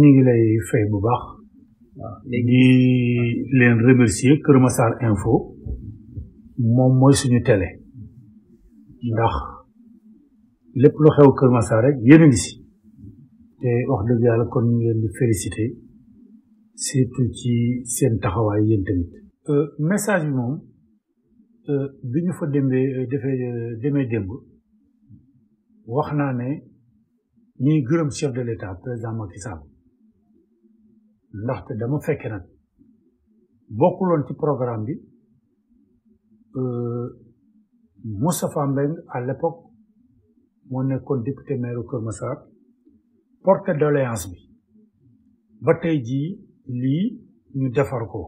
ñu ngi lay fay bu baax di leen remercier Kër Massar Info moom mooy suñu télé ndax lépp lu xew Kër Massar rek yéen a ngi si te wax dëgg yàlla kon ñu ngi leen di féliciter surtout ci seen taxawaay yéen tamit. message bi moom bi ñu fa demee démb wax naa ne ñuy gërëm chef de l'État président Macky Sall ndaxte dama fekke nag bokkuloon ci programme bi Moustapha Mbeng à l'époque moo nekkoon député maire Kër Massar porte doléance bi ba tey jii lii ñu defar ko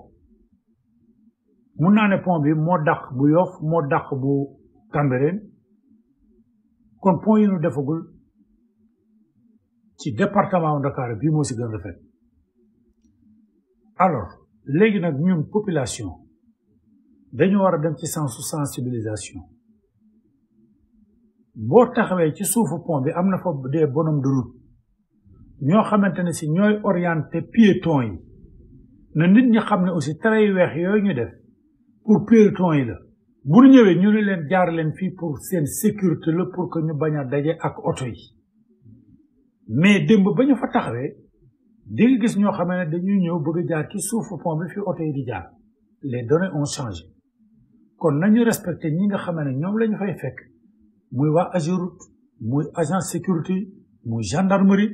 mun naa ne pont bi moo dàq bu Yoff moo dàq bu Cambérène kon pont yi ñu defagul ci département Dakar bii moo si gën a rafet alors léegi nag ñun population dañu war a dem ci sensibilisation boo taxawee ci suufu pont bi am na fa des bonhommes de route ñoo xamante ne si ñooy orienté piétons yi na nit ñi xam ne aussi trait yu weex yooyu ñu def pour piétons yi la bu ñu ñëwee ñu ne leen jaar leen fii pour seen sécurité la pour que ñu bañ a daje ak oto yi mais démb ba ñu fa taxawee di nga gis ñoo xam ne dañuy ñëw bëgg a jaar ci suufu pont bi fi oto yi di jaar les données ont changé kon nañu respecté ñi nga xam ne ñoom la ñu fay fekk muy waa AGEROUTE muy agent sécurité muy gendarmerie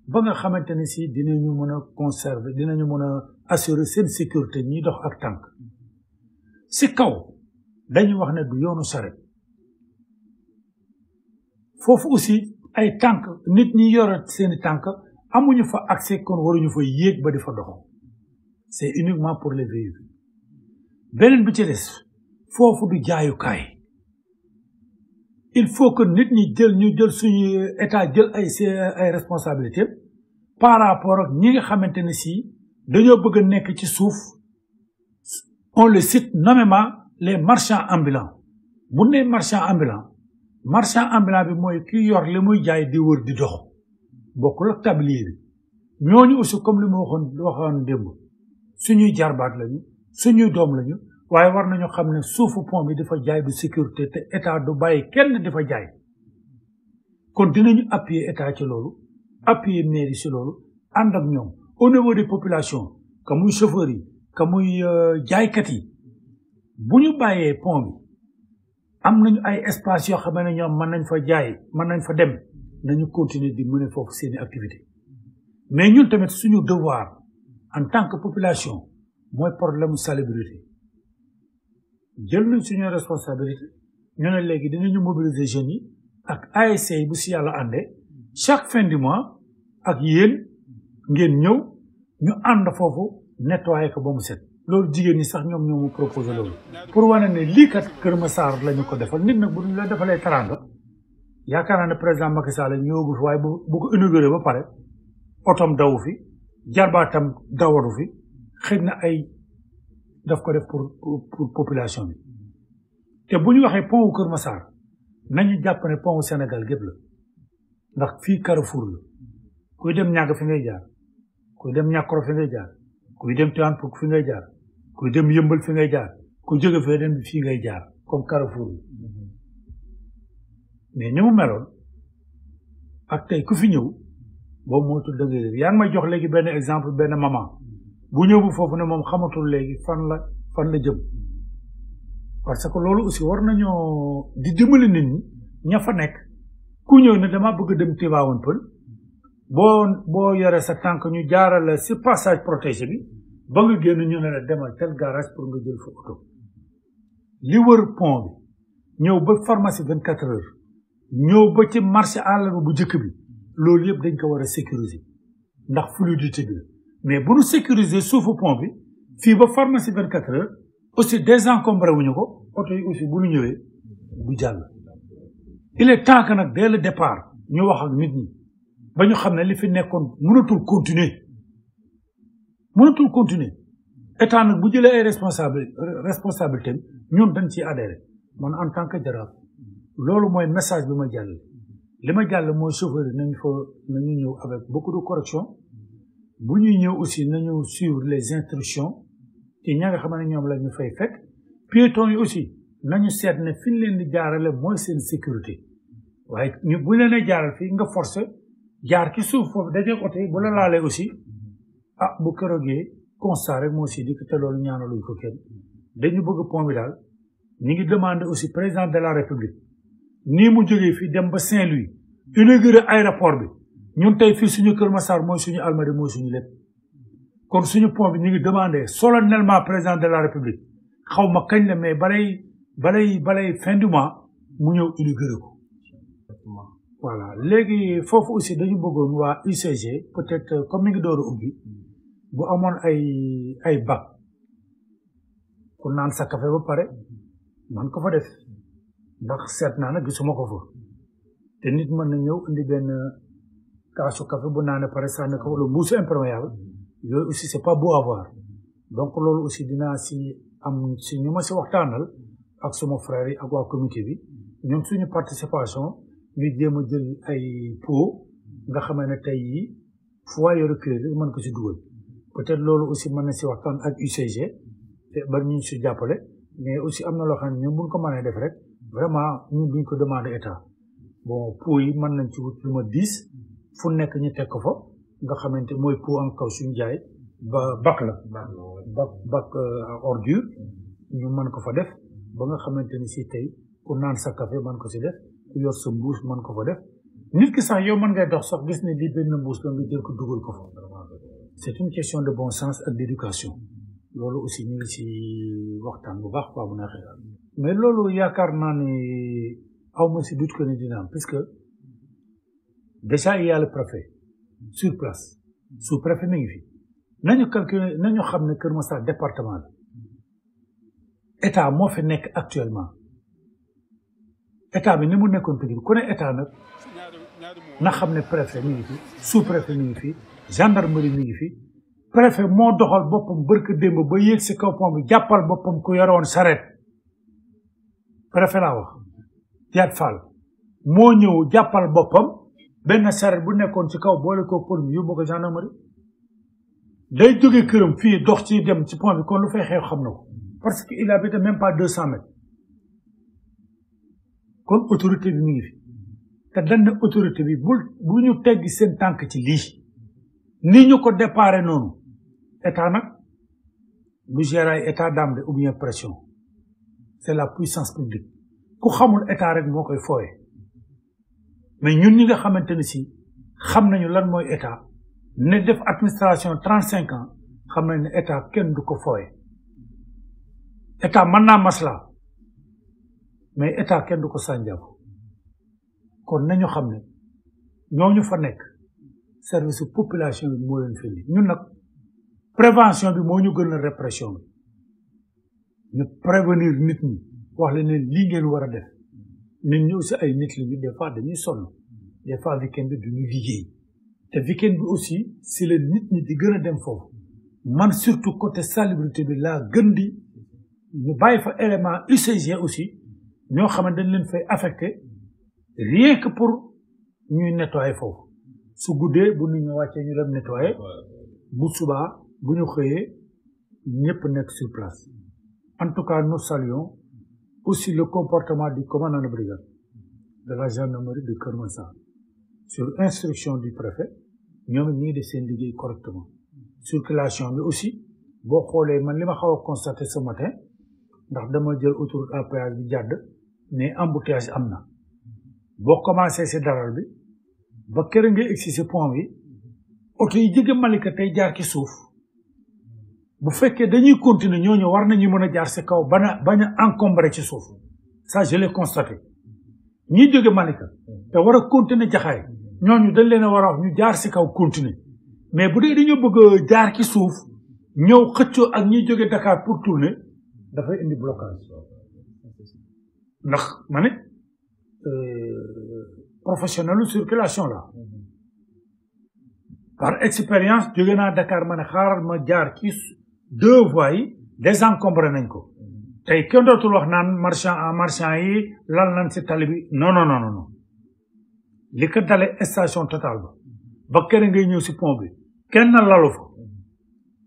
ba nga xamante ne si dinañu mën a conserver dinañu mën a assurer seen sécurité ñiy dox ak tànk si kaw dañu wax ne du yoonu saret foofu aussi ay tànk nit ñi yore seeni tànk amuñu fa accès kon waruñu fa yéeg ba di fa doxal c'est uniquement pour les véhicules beneen bi ci des foofu du jaayukaay il faut que nit ñi ñu jël suñu état jël ay responsabilités par rapport ak ñi nga xamante ne si dañoo bëgg a nekk ci suuf on le cite nommément les marchands ambulants bu nee marchand ambulant bi mooy ki yor li muy jaay di wër di dox bokkul ak tablier bi ñooñu aussi comme li ma waxoon démb suñuy jarbaat lañu suñuy doom lañu waaye war nañu xam ne suufu pont bi dafa jaay du sécurité te état du bàyyi kenn dafa jaay kon dinañu appuyer état ci loolu appuyer mairie ci loolu ànd ak ñoom au niveau des populations ka muy chauffeurs yi ka muy jaaykat yi bu ñu bàyyee pont bi am nañu ay espace yoo xam ne ñoom mën nañ fa jaay mën nañ fa dem nañu continuer di mener foofu seeni activité mais ñun tamit suñu devoir en tant que population mooy problème salubrité jël nañ suñu responsabilité ñu ne léegi dinañu mobiliser jeunes yi ak ASC bu si yàlla àndee chaque fin du mois ak yéen ngeen ñëw ñu ànd foofu nettoyer ko ba mu set loolu jigéen ñi sax ñoom ñoo mu proposé loolu pour wane ne lii kat Kër Massar la ñu ko defal nit nag bu ñu la defalee taranga yaakaar naa ne président Macky Sall ñëwagu fi waaye bu ko inauguré ba pare otom dawu fi jarbaatam dawatu fi xëy na ay daf ko def pour population bi te bu ñu waxee pont wu Kër Massar nañu jàpp ne pont wu Sénégal gépp la ndax fii Carrefour la kuy dem ñàgg fi ngay jaar kuy dem ñàkkoro fi ngay jaar kuy dem Tivaouane Peulh fi ngay jaar kuy dem Yëmbal fi ngay jaar ku jóge fee dem fii ngay jaar comme Carrefour mais ni mu meloon ak tey ku fi ñëw boobu moo tudd dëgg yaa ngi may jox léegi benn exemple benn maman bu ñëw bu foofu ne moom xamatul léegi fan la jëm parce que loolu aussi war nañoo di dimbali nit ñi ña fa nekk ku ñëw ne dama bëgg dem Tivaouane Peulh boo yore sa tànk ñu jaarale si passage protégé bi ba nga génn ñu ne la demal tel garage pour nga jël fa oto li wër pont bi ñëw ba pharmacie 24 heures ñëw ba ci marché àllarba bu njëkk bi loolu yëpp dañ ko war a sécuriser ndax fluidité bi la mais bu ñu sécuriser suufu pont bi fii ba pharmacie 24 heures aussi désencombré wuñu ko oto yi aussi bu ñu ñëwee du jàll. il est temps que nag dès le départ ñu wax ak nit ñi ba ñu xam ne li fi nekkoon mënatul continuer état nag bu jëlee ay responsabilité ñun dañ ciy adhéré man en tant que jaraaf loolu mooy message bi ma jàll li ma jàll mooy chauffeur yi nañu ñëw avec beaucoup de correction bu ñuy ñëw aussi nañu suivre les instructions ci ña nga xam ne ñoom la ñu fay fekk piétons yi aussi nañu seet ne fi ñu leen di jaarale mooy seen sécurité waaye ñu bu leen a jaaral fii nga forcé jaar ki suuf foofu dajeeg oto yi bu la laalee aussi ah bu keroogee constat rek moo si di te loolu ñaanaluñ ko kenn dañu bëgg pont bi daal ñu ngi demandé aussi président de la république nii mu jógee fii dem ba Saint-Louis inauguré aéroport bi ñun tey fii suñu Kër Massar mooy suñu Almadies mooy suñu lépp kon suñu pont bi ñu ngi demandé solennellement président de la république xaw ma kañ la mais balay fin du mois mu ñëw inauguré ko voilà léegi foofu aussi dañu bëggoon waa UCG peut-être comme mi ngi door a ubbi bu amoon ay bac ku naan sa café ba pare man ko fa def ndax seet naa nag gisuma ko fa te nit mën na ñëw indi benn kaasu café bu naane pare sànni ko wala mbuusu imperméable yooyu aussi c'est pas beau à voir donc loolu aussi dinaa si am si ñu ma si waxtaanal ak suma frère yi ak waa comité bi ñun suñu participation ñu jéem a jël ay pot nga xamee ne tey yi foyer recueilli mën ko si dugal peut-être loolu aussi mën na si waxtaan ak UCG te bari ñu si jàppale mais aussi am na loo xam ne ñun buñ ko mënee def rek vraiment ñun duñ ko demander état bon pot yi mën nañ ci wut lu ma 10 fu nekk ñu teg ko fa nga xamante mooy pot en kaw suñu jaay ba bac la bac ordure ñu mën ko fa def ba nga xamante ni si tey ku naan sa café mën ko si def ku yor sa mbuus mën ko fa def nit ki sax yow mën ngay dox sax gis ne lii benn mbuus la nga jël ko dugal ko fa c'est une question de bon sens ak d'éducation loolu aussi ñu ngi si waxtaan bu baax quoi bu neexee daal mais loolu yaakaar naa ni aw ma si doute que ni dina am puisque déjà il y a le préfet sur place sous-préfet mi ngi fi nañu calculer nañu xam ne Kër Massar département la état moo fi nekk actuellement état bi ni mu nekkoon Pikine ku ne état nag na xam ne préfet mi ngi fi sous-préfet mi ngi fi gendarmerie mi ngi fi préfet moo doxal boppam barke démb ba yéeg si kaw pont bi jàppal boppam ku yoroon saret préfet laa wax Yaat Fall moo ñëw jàppal boppam benn saret bu nekkoon ci kaw boole ko pol mi yóbbu ko gendarmerie day jóge këram fii dox ci dem ci pont bi kon lu fay xew xam na ko parce que il habite même pas 200 mètres kon autorité bi mi ngi fi te dañ ne autorité bi bu ñu teggi seen tànk ci lii ni ñu ko déparé noonu état nag bu gérer ay état d'âme ou bien pression c'est la puissance publique ku xamul état rek moo koy fooye mais ñun ñi nga xamante ne si xam nañu lan mooy état ne def administration 35 ans xam nañ ne état kenn du ko fooye état mën naa masla mais état kenn du ko sànjaafu kon nañu xam ne ñooñu fa nekk service population bi moo leen fi ñun nag prévention bi moo ñu gën a répression bi ñu prévenir nit ñi wax leen ne lii ngeen war a def nit ñi aussi ay nit lañu des fois dañuy sonn des fois weekend bi duñu liggéey te weekend bi aussi si la nit ñi di gën a dem foofu man surtout côté salubrité bi laa gën di ñu bàyyi fa élément UCG aussi ñoo xam ne dañ leen fay affecté rien que pour ñuy nettoyer foofu su guddee bu nit ñu wàccee ñu dem nettoyer bu subaa bu ñu xëyee ñëpp nekk sur place en tout cas nous saluons aussi le comportement du commandant de brigade de la gendarmerie de Keur Massar sur instruction du préfet ñoom ñi ngi def seen liggéey correctement circulation bi aussi boo xoolee man li ma xaw a constaté ce matin ndax dama jël autoroute à péage bi jàdd mais embouteillage am na boo commencé si daral bi ba kër nga egsi si pont bi oto yi jóge Malika tey jaar ci suuf bu fekkee dañuy continuer ñooñu war nañu mën a jaar si kaw bañ a encombré ci suuf ça je l'ai constaté ñi jóge Malika te war a continuer jaxaay ñooñu dañ leen a war a wax ñu jaar si kaw continuer mais bu dee dañoo bëgg a jaar ci suuf ñëw xëccoo ak ñi jóge Dakar pour tourner dafay indi blocage ndax ma ne professionnel circulation la par expérience jóge naa Dakar ma ne xaaral ma jaar ci 2 voies yi désencombré nañ ko tey kenn dootul wax naan marchand yi lan lan si tali bi non li ko dalee station Total ba kër ngay ñëw si pont bi kenn lalu fa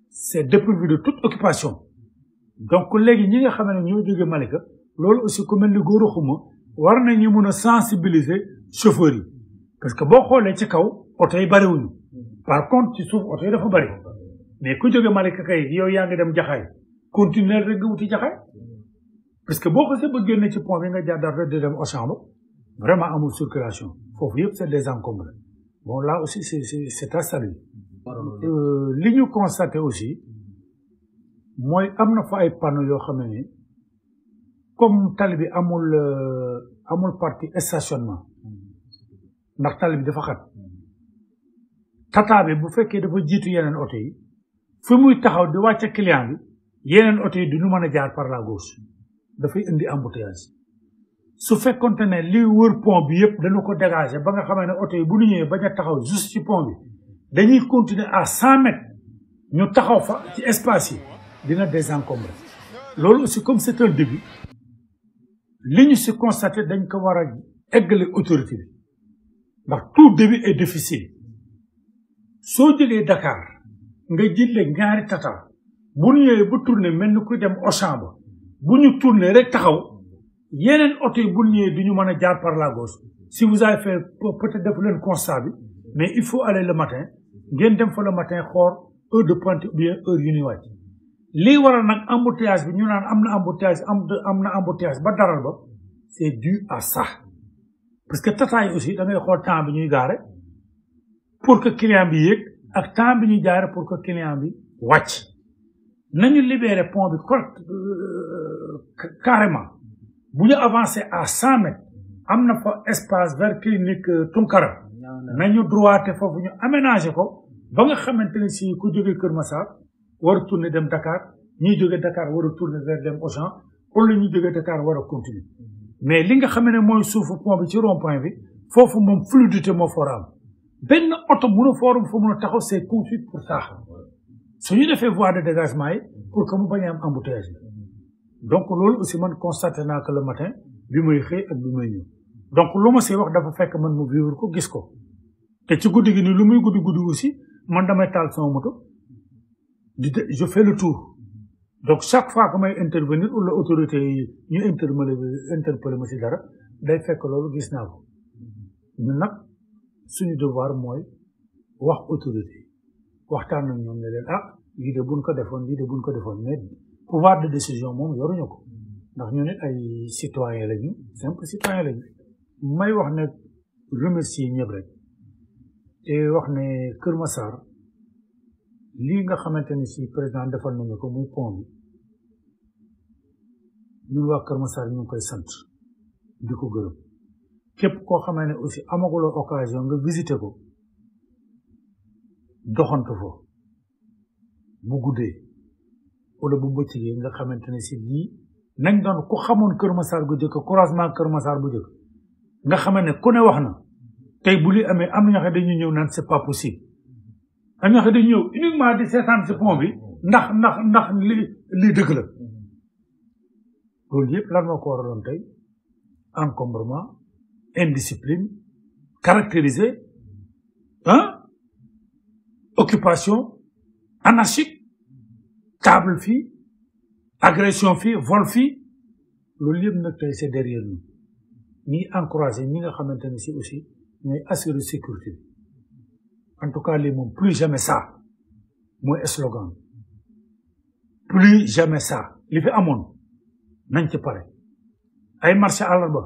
c'est dépourvu de toute occupation donc léegi ñi nga xam ne ñoo jóge Malika loolu aussi ku mel ni Gora Khouma war nañu mun a sensibiliser chauffeurs yi parce que boo xoolee ci kaw oto yi bariwuñu par contre ci suuf oto yi dafa bari mais ku jóge Malika kay yow yaa ngi dem Jaxaay continuer rek nga wuti Jaxaay parce que boo xasee ba génne ci pont bi nga jàddar rek di dem Auchan ba vraiment amul circulation foofu yëpp c'est des encombrés bon là aussi c'est à saluer li ñu constaté aussi mooy am na fa ay panneaux yoo xam ne comme tali bi amul partie stationnement ndax tali bi dafa xat tata bi bu fekkee dafa jiitu yeneen oto yi fi muy taxaw di wàcce client bi yeneen oto yi duñu mën a jaar par la gauche dafay indi embouteillage su fekkonte ne li wër pont bi yëpp dañu ko dégager ba nga xamee ne oto yi bu ñu ñëwee bañ a taxaw juste ci pont bi dañuy continuer à 100 mètres ñu taxaw fa ci espace yi dina désencombrer loolu aussi comme c'est un début li ñu si constaté dañ ko war a eggale autorité bi ndax tout début est difficile soo jógee Dakar nga jëlee ñaari tata bu ñu ñëwee ba tourner mel ni kuy dem Auchan ba bu ñu tourner rek taxaw yeneen oto yi bu ñu ñëwee du ñu mën a jaar par la gauche si vous avez fait peut-être def leen constat bi mais il faut aller le matin ngeen dem fa le matin xool heure de pointe ou bien heure yu ñuy wàcc lii waral nag embouteillage bi ñu naan am na embouteillage ba daral ba c'est dû à ça parce que tata yi aussi da ngay xool temps bi ñuy gaare pour que client bi yéeg ak temps bi ñuy jaare pour que client bi wàcc nañu libérer pont bi correct carrément bu ñu avancer à 100 mètres am na fa espace vers clinique Tunkara nañu droité foofu ñu aménager ko ba nga xamante ne si ku jógee Kër Massar war a tourner dem Dakar ñiy jógee Dakar war a tourner vers dem Auchan pour la ñuy jógee Dakar war a continuer mais li nga xam ne mooy suufu pont bi ci rond-point bi foofu moom fluidité moo fa am benn oto mun a foorum fa mun a taxaw c'est conçu pour ça su ñu defee voie de dégagement yi pour que mu bañ a am embouteillage donc loolu aussi man constaté naa que le matin bi may xëy ak bi may ñëw donc lu ma si wax dafa fekk man mu vivre ko gis ko te ci guddi gi nii lu muy guddi aussi man damay taal sama moto je fais le tour donc chaque fois que may intervenir ou la autorité yi ñu interpellé ma si dara day fekk loolu gis naa ko ñun nag suñu devoir mooy wax autorité waxtaan nañ ñoom ne leen lii de buñ ko defoon mais pouvoir de décision moom yoruñu ko ndax ñu nit ay citoyen lañu simple citoyen lañu may wax ne remercier ñëpp rek te wax ne Kër Massar lii nga xamante ne si président defal nañu ko muy pont bi ñun waa Kër Massar ñu ngi koy sant di ko gërëm képp koo xamee ne aussi amaguloo occasion nga visiter ko doxantu fa bu guddee wala bu bëccëgee nga xamante ne si lii nañ doon ku xamoon Kër Massar bu jëkk croisement Kër Massar bu jëkk nga xamee ne ku ne wax na tey bu li amee am na ñoo xam dañuy ñëw naan c'est pas possible am ñoo xam dañuy ñëw uniquement di seetaan si pont bi ndax lii dëgg la loolu yëpp lan moo ko waraloon tey encombrement indiscipline caractérisé occupation anarchique table fii agression fii vol fii loolu yëpp nag tey c'est derrière nous ñi encouragé ñi nga xamante ne si aussi ñooy assurer sécurité bi en tout cas lii moom plus jamais ça mooy slogan plus jamais ça li fi amoon nañ ci pare ay marché àllarba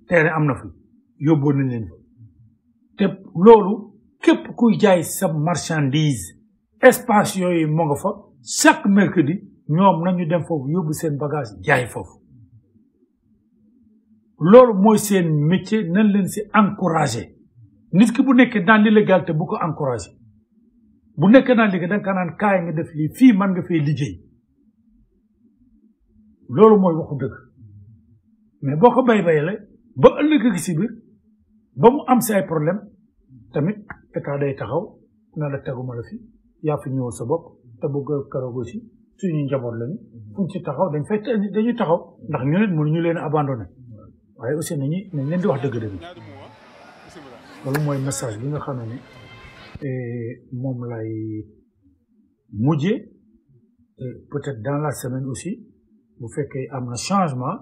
terrain am na fi yóbboon nañ leen fa te loolu képp kuy jaay sa marchandise espace yooyu moo nga fa chaque mercredi ñoom nañu dem foofu yóbbu seen bagage jaay foofu loolu mooy seen métier nañ leen si encouragé nit ki bu nekkee dans l'illégalité bu ko encouragé bu nekkee dans liggéey da nga naan kaay nga def lii fii man nga fay liggéey loolu mooy waxu dëgg mais boo ko bay-bayale ba ëllëg gi si biir ba mu am si ay problème tamit état day taxaw na la teguma la fi yaa fi ñëwal sa bopp te bëgg karoog aussi suñu njaboot lañu fuñ ci taxaw dañuy taxaw ndax ñu nit mënuñu leen abandonné waaye aussi nañ leen di wax dëgg-dëgg loolu mooy message bi nga xam ne moom lay mujjee peut-être dans la semaine aussi bu fekkee am na changement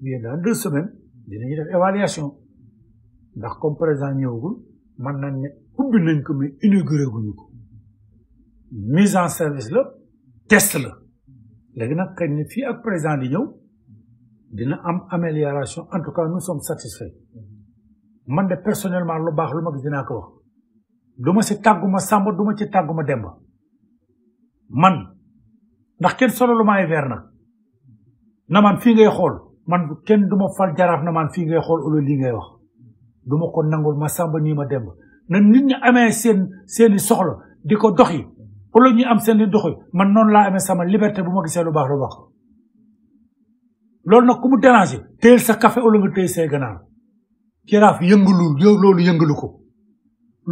bien dans 2 semaines dinañu def évaluation ndax comme président ñëwagul mën nañ ne ubbi nañ ko mais inauguré guñu ko mise en service la test la léegi nag kañ ne fii ak président di ñëw dina am amélioration en tout cas nous sommes satisfaits man de personnellement lu baax lu ma gis dinaa ko wax duma si tàgguma Samba duma ci tàgguma Demba man ndax kenn solo lu ma ay verre nag na man fii ngay xool man kenn duma fal jaraaf na man fii ngay xool olo lii ngay wax duma ko nangul ma Samba nii ma Demba na nit ñi amee seeni soxla di ko doxi olo ñu am seeni doxi man noonu laa amee sama liberté bu ma gisee lu baax lu wax loolu nag ku mu déranger téyel sa café olo nga téy say ganaar jaraaf yëngalul yow loolu yëngalu ko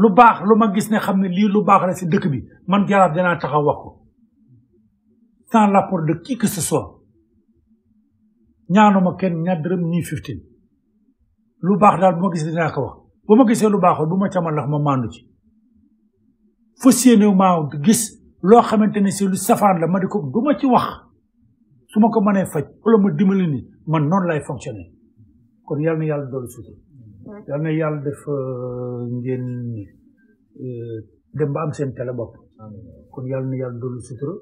lu baax lu ma gis ne xam ne lii lu baax la si dëkk bi man jaraaf dinaa taxaw wax ko sans l'apport de qui que ce soit ñaanuma kenn ñaar dërëm ni 15 lu baax daal bu ma gis dinaa ko wax bu ma gisee lu baaxul bu ma camal ndax ma maandu ci fas yéene maa gis loo xamante ne si lu safaan la ma di ko du ma ci wax su ma ko mënee faj wala ma dimbali ni man noonu lay fonctionner kon yàlla na yàlla doolu sutur yàlla na yàlla def ngeen dem ba am seen télé bopp kon yàlla na yàlla doolu sutura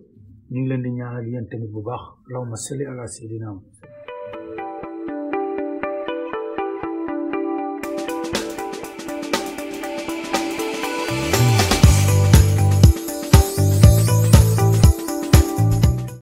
ñu ngi leen di ñaanal yéen tamit bu baax allahumma salli ala sayyidina